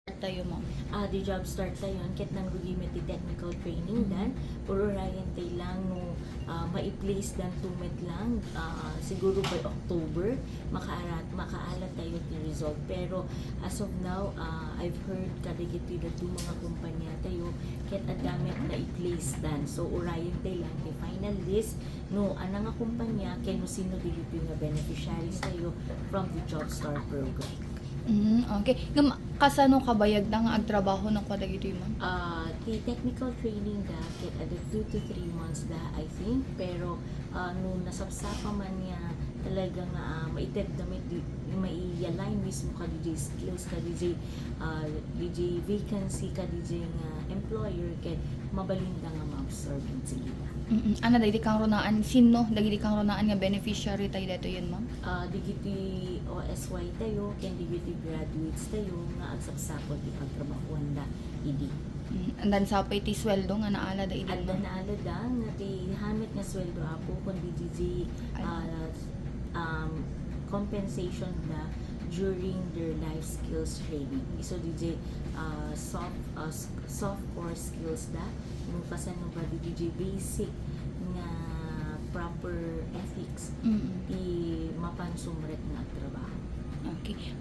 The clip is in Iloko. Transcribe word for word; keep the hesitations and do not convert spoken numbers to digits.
tayo, ma'am? Ah, di job start tayo, ket nangrugi met ti technical training dan, ururayen tay lang no ah, ma-place dan to met lang, ah, siguro by October, makaarat, makaalat tayo ti result. Pero as of now, ah, I've heard kadagiti dagiti mga kumpanya tayo, ket adda met na-place dan. So, urayen tay lang ti final list, no, ana nga kumpanya, ken no sino dagiti nga beneficiaries tayo from the job start program. Mm, okay. Ngem, kasano kabayag da nga agtrabaho no kadagitoy, ma'am? Ah, ti technical training da, ket adda two to three months da, I think. Pero ah, no nasapsapa man nga talaga nga ah, maited da met di, mai-align mismo kadi jay skills, kadi jay ah, di jay vacancy, kadi jay nga employer, ket mabalin da nga ma-absorb, sige da. Mm-mm. Ana dagiti kangrunaan, sinno dagiti kangrunaan nga beneficiary tayo daytoyen, ma'am? Ah, dagiti O S Y tayo, ken dagiti graduates tayo nga agsapsapul ti pagtrabahuanda idi. Mm, and then sapay ti sweldo nga naala da idi, Adda ma'am? Naala da nga ti hamet nga sweldo, apo, kundi didi Ay. ah, um, compensation da during their life skills training. Isu didi ah, soft ah, s- soft core skills da, no kasano ba didi basic nga proper ethics Mm. ti mapan sumrek nga agtrabaho. Okay.